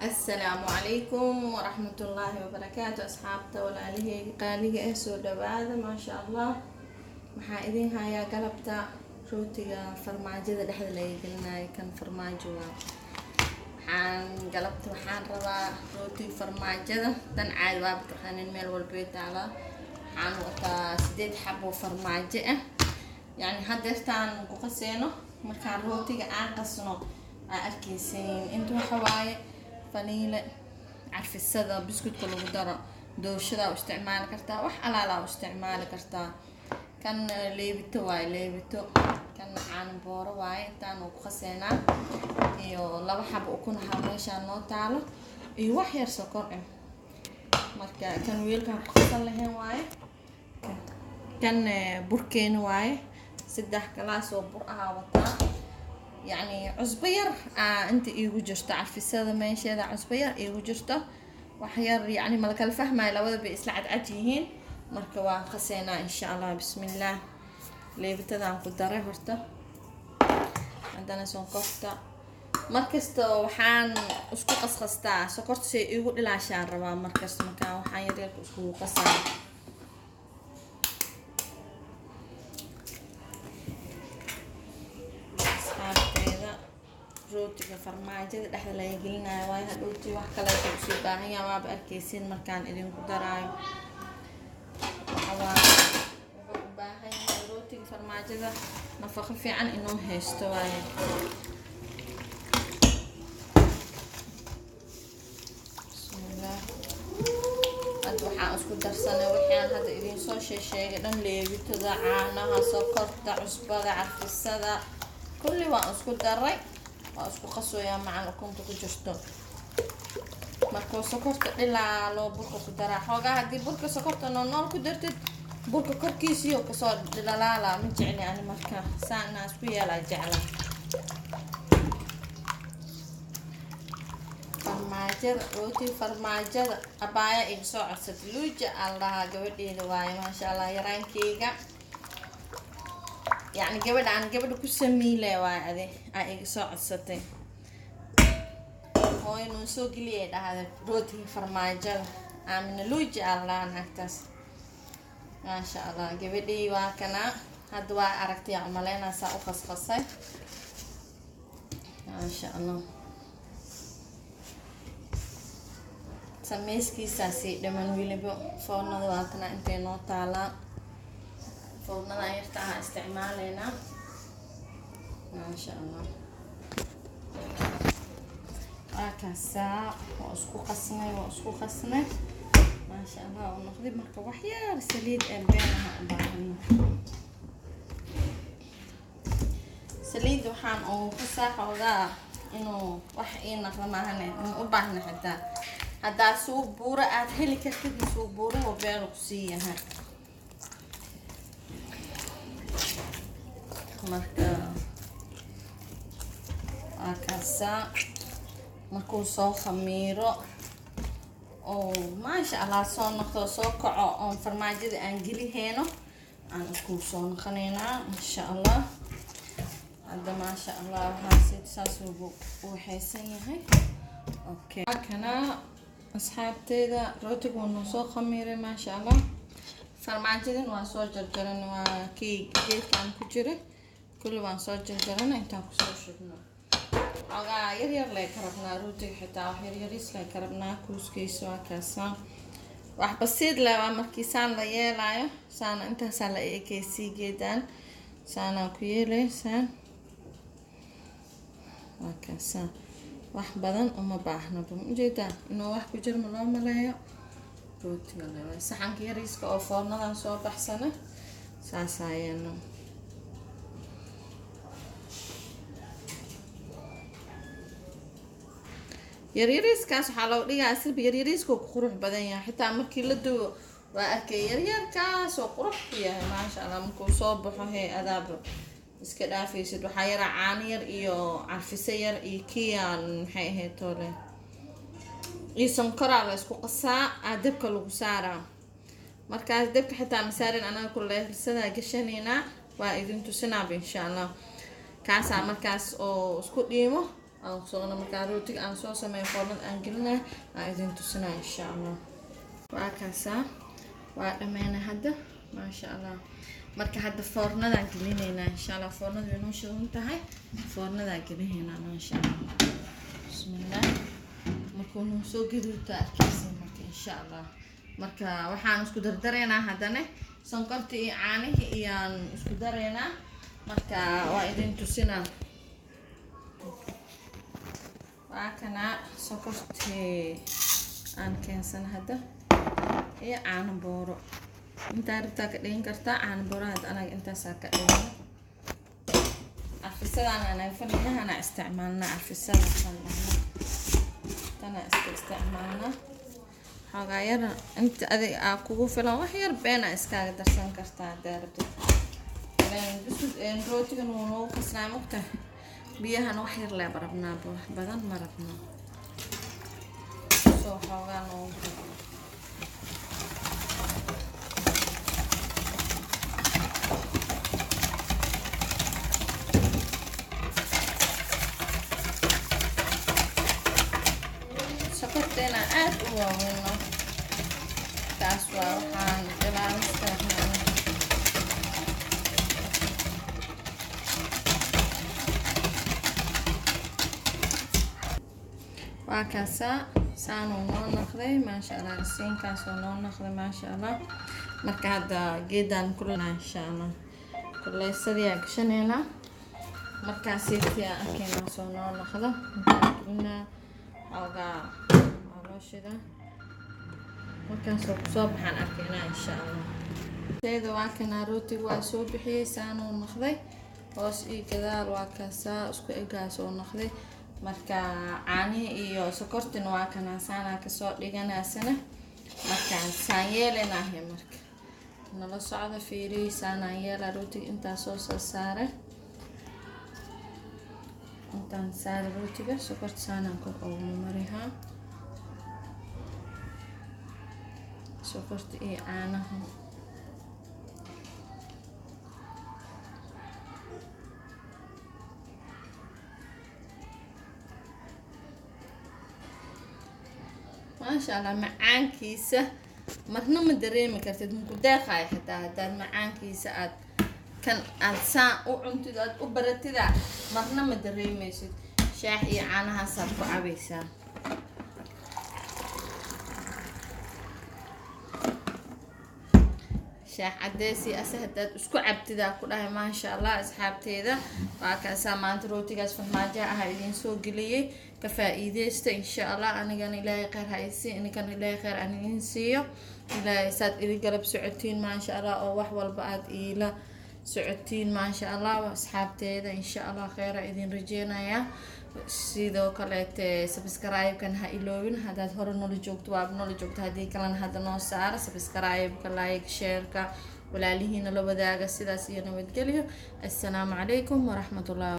Asalaamu calaykum waraxmatullaahi wabarakaatu. Asxaabta walaalaheyga qaaliga ah, soo dhawaada. Maasha Allah, waxaa idin hayaa galabta rootiga farmaajada dhexda laga gelinayo. Kan farmaajo waa. Waxaan galabta waxaan rabaa rootiga farmaajada dan caadi waa taqaanin, meel walbay taalaa. Waxaan wataa 8 xabo farmaajo ah, yacni hadeertaan ku qaseyno. Markaan rootiga aan qasno aa arkeysiin. Inta waxa waaye faniile, carfisada biskutka lagu daro, dooshadaa u isticmaali kartaa, wax alaalaa u isticmaali kartaa. Kan leebito waaye, leebito. Kan caano booro waaye. Intaan ku qaseynaa iyo 2 xabo ukun ahaa meeshaan noo taalo iyo wax yar sokor ah. Marka kan weelkaan ku qasan lahayn waaye. Kan burkeena waaye, 3 galaas oo bur ahaa wataa, yacni cusbo yar inta iigu jirto, carfisada meesheeda cusbo yar iigu jirto, wax yar, yacni mala kala fahmayo, labada bay isla cadcad yihiin. Marka waan qaseynaa insha Allah. Bismillaah. Leebitadaan ku daray horta, haddana sonkorta. Markasta waxaan isku qasqastaa sokorta say iigu dhilaashaan rabaa markasta. Markaa waxaan yaryarka iskugu qasaa. Asxaabteeda, rootiga farmaajada dhexda laga gelinayo waayo. Hadhowtii wax kaleeto usii baahan yaha, waaba arkeysiin markaan idinku daraayo. Waxawaa wuxuu u baahan yahay rootiga farmaajada nafaqo fiican inuu haysto waaye. Bismillaah. Hadda waxaan isku darsanay waxaan hadda idiin soo sheesheegay dhan: leebitada, caanaha, sokorta, cusbada, carfisada, kulli waan isku daray. Waa isku qasoyaa macan ukunta ku jirto. Markuu sokorta dhilaalo burka ku daraa xoogaa. Haddii burka sokorta noolnool ku dartid, burka korkiisiyo kasoo dhilalaala, ma jecli ani. Marka saan inaan isku yeelaa jecla. Farmaajada, rooti farmaajada, abaaya iga soo codsatay, Luuja aan dhahaa, gabadheeda waaye. Maasha Allah, yaraankeyga, yacni gabadha aan gabadha ku samiile waaye. Adi aa iga soo codsatay, hooyo noo soo geliyay dhahda rootiga farmaajada. Aamina Luuja aan dhahaa naagtaas. Maasha Allah, gabadhii waa kanaa. Hadda waa aragtay aan umaleynaa saa u qasqasay. Maasha Allah, sameyskiisaasii dhiman weliba. Foornada waatana intay noo taalaa. Foornada yarta ahaa isticmaaleynaa. Maasha Allah, waa kaasaa. Waa isku qasnay, waa isku qasnay. Maasha Allah u noqday. Marka wax yar saliid ee been aha u baahana. Saliid waxaan ugu qasaa xoogaa inuu wax ii naqdo maahane, ma u baahna. Xitaa haddaa suuq buuro aad heli kartid, suuq buurahu beelu kusii yahay. Marka waa kaasaa. Markuu soo khamiiro oo maasha Allah soo noqdo, soo kaco, oon farmaajada aan geliheyno, aan isku soo noqonaynaa insha Allah. Hadda maasha Allah waxaa saas uu u waxaysan yahay. Okay, kana asxaabteeda, rootiga wuu noo soo khamiiray, maasha Allah. Farmaajadan waa soo jarjaran, waa kii geedkan ku jira, kulli waan soo jarjarana. Intaan kusoo shubno xogaa yar yar lay ka rabnaa rootiga, xitaa wax yar yariis lay ka rabnaa kuuskiisa. Waa kaasa, wax basiid leh waa. Markii saan la yeelaayo, saana intaasaa la ekeysii geedaan, saanaa ku yeelay saan. Waa kaasa, wax badan uma baahnaba. Ma ujeedaa inuu wax ku jiro? Ma loo maleeyo rootiga le. Saxanka yariiska oo foornadan soo baxsana saasaa yeelno. Yaryariiskaas waxaa loo dhigaa asilba yaryariiskuu ku qurux badan yahay. Xitaa markii la dubo waa arkay yaryarkaas oo qurux ku yahay, maasha Allah. Markuu soo baxo, hee, adaaba iska dhaafaysid. Waxaa yaraa caano yar iyo carfiso yar iyo kiyaan maxay ahayd toole iyo sonkoraa la isku qasaa, aa dabka lagu saaraa. Markaas dabka xitaa masaarin, anaga kuleersadaa gashanaynaa. Waa idin tusinaaba insha Allah. Kaasaa markaas oo isku dhiimo Aan kusoo markaa rootiga aan soo sameeyo, foornada aan gelinaya, aan idin tusinaya insha Allah. Waa kaasaa, waa dhammeynay hadda, maasha Allah. Marka hadda foornadaan gelinaynaa insha Allah. Foornada way noo shidan tahay, foornadaan gelinaynaa, maasha Allah. Bismillah. Markuu noo soo gaduuta arkaysa marka insha Allah. Marka waxaan isku dardaraynaa haddana sonkorta iyo caanihii iyaan isku daraynaa. Marka waa idin tusinaa. Waa kana sonkortii aan keensana hadda iyo caano booro. Intaa rabtaa ka dhigan kartaa caano booro. Hadda anaga intaasaa ka dhigana. Carfisadaan anaga fadhiyahana isticmaalnaa, carfisada tan dhahna, tana iska isticmaalnaa. Xoogaa yar inta adiga aa kugu filan, wax yar beena iskaaga darsan kartaa haddaa rabtid. Buskud rootigan wuu noogu qasnaa mugta. Biyahana wax yar leeba rabnaaba, wax badan ma rabno. Soo xoogaa noogu filan. Sokorta inaan aada u waaweyno, taas waa waxaan ilaalista rabnaa. Waa kaasaa, saanuu noo noqday, maasha Allah. Rasiinkaasoo noo noqday, maasha Allah. Marka hadda geedaan kulana insha Allah, kuleysadii gashanaynaa. Markaa seeftii aan arkaynaa soo noo noqdo, intaan gelinaa xoogaa waa loo shidaa. Markaasoo kusoo baxaan arkaynaa insha Allah. Teeda waa kanaa, rootiga waa soo bixiyey, saanuu noqday hoos iyo gadaal. Waa kaasaa, isku egaas oo noqday. Marka caanihii iyo sokortina waa kanaa, saanaa kasoo dhiganaasana. Marka saan yeelanahay, marka nala socda, fiiriy saanaan yeela. Rootiga intaa soo soo saaray, intaan saara rootiga, sokorta saanaan kor ugu marihaa, sokorta iyo caanaha. Maasha Allah, macaankiisa marna ma dareemi kartid, maku deeqayo xitaa haddaad macaankiisa aad kan aad saan u cuntid, aad u baratida, marna ma dareemeysid. Shaax iyo caanahaasaad ku cabaysaa. Shaax cadeys iyo ase haddaad isku cabtidaa ku dhahay, maasha Allah. Asxaabteeda, waa kaasaa maanta rootigaas farmaajaha aha idiin soo geliyey. Ka faa-iideysta insha Allah. Anigana Ilaahay kheyr ha isii, ininkana Ilaahay kheyr aan idiin siiyo. Ilaahay saad ili garab socotiin, maasha Allah, oo wax walba aad iila socotiin, maasha Allah. Asxaabteeda, insha Allah kheyra idin rajeynayaa. Sidoo kaleete subscribe-kan ha iloobin. Haddaad hore nola joogto, waaba nola joogto, haddii kalena hadda noo saara subscribe-ka, like, share-ka, walaalihiina la wadaaga. Sidaas iyo nabadgelyo. Assalaamu calaykum waraxmatullahi.